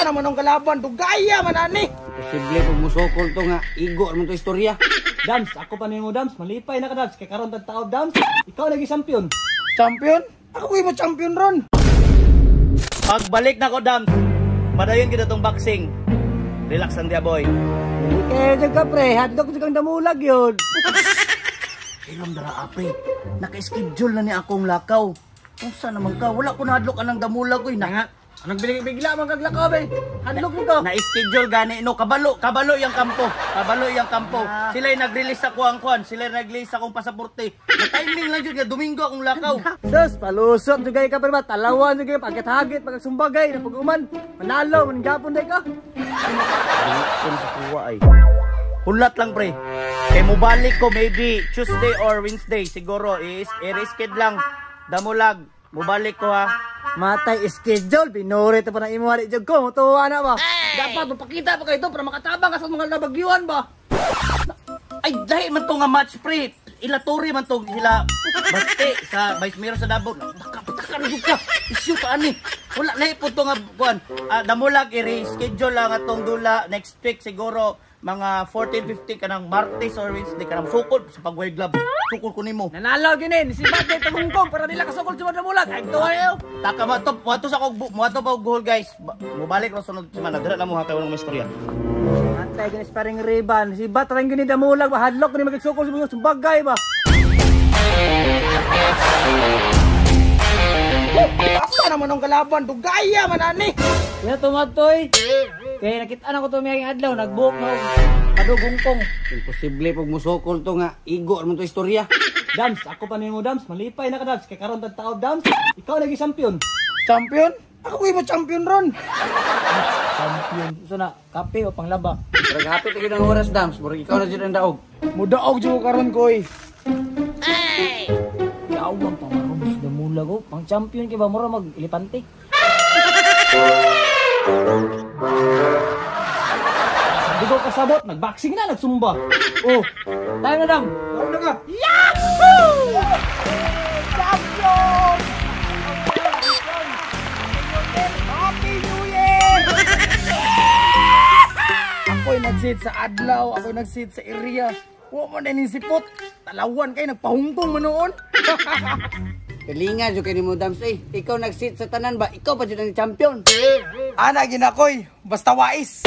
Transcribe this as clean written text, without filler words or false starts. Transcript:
Asa naman ang kalaban? Dugaya man ani. Posible pag musokol to nga igo man to istorya. Dams, ako pa nimo Dams, malipay na ka Dams kay karon tag taob Dams. Ikaw lagi champion. Champion? Ako mo champion ron. Pagbalik na ko Dams, madayon kita tong boxing. Relax ang dia boy. Kaya jud ka pre, hadlok jud kang damulag yun. Ilong dara ape. Naka-schedule na ni akong lakaw. Unsa naman ka? Wala ko nahadlok anang damulag oy. Na Anong bigla man kag lakaw be? Hadlok mo ka. Na-schedule gani no kabalo, kabalo yang kampo. Kabalo yang kampo. Sila nag-release sa kuang kuan, sila nag-release sa akong pasaporte. Na timing lang jud nga Domingo akong lakaw. Sus, palusot jud kay ka pre ba? Talawan jud kay pagkatagit, pagsumbagay, na pag-uman. Manalo man gapon day ka. Kun sa kuwa ay. Hulat lang pre. Kay mobalik ko maybe Tuesday or Wednesday siguro is i-risked lang. Damulag, mobalik ko ha. Matay schedule, binuri to pa na imo hari jud ko, mutuwa na ba? Dapat mapakita pa kayo to para makatabang ka sa mga nabagyuan ba? Ay, dahil man to nga match pre. Ilaturi man to sila. Baste sa Vice Mayor sa Davao. Nakapataka rin ka. Issue ka ani. Wala na po to nga kuan. Damulag i-reschedule lang atong dula next week siguro mga 14:50 kanang Martes or Wednesday kanang sukol sa pag-wear glove. Sukol ko nimo. Nanalo gini, ni si Bate tagungkong para nila kasukol sa Damulag. Ay tuwa ayo. Taka mo to, muadto sa kog muadto pa og goal guys. Mobalik ra sunod semana. Dira lang mo ha kay walang istorya. Matay gini sparring riban. Si Bat rang gini Damulag ba hadlok ni magigsukol sa mga sumbagay ba? Asa naman ang kalaban? Dugaya man ani. Kaya tumatoy. Kaya nakita na ko to may adlaw nagbuok na kadugungkong. Imposible pag musokol to nga igo man to istorya. Dams, ako pa nimo Dams, malipay na ka Dams kay karon tag taob Dams. Ikaw lagi champion. Champion? Ako mo champion ron. Champion. So na kape o panglaba. Murag hapit gyud ang oras Dams, murag ikaw na jud ang daog. Mudaog jud ko karon koy. Yawang pamarubos damulag oh. Pang champion kay ba mura mag elepante. Hindi ko kasabot, nagboxing na, nagsumba. Oh, tayo na Dam. Daog na ka. Yahoo! Champion! Happy New Year! Ako'y nagsit sa adlaw, ako'y nagsit sa area. Wa man din sipot. Talawan kay nagpahungkong man noon. Kalinga jud kay nimo Dams eh. Ikaw nagsit sa tanan ba, ikaw pa jud ang champion. Ana ginakoy, basta wais.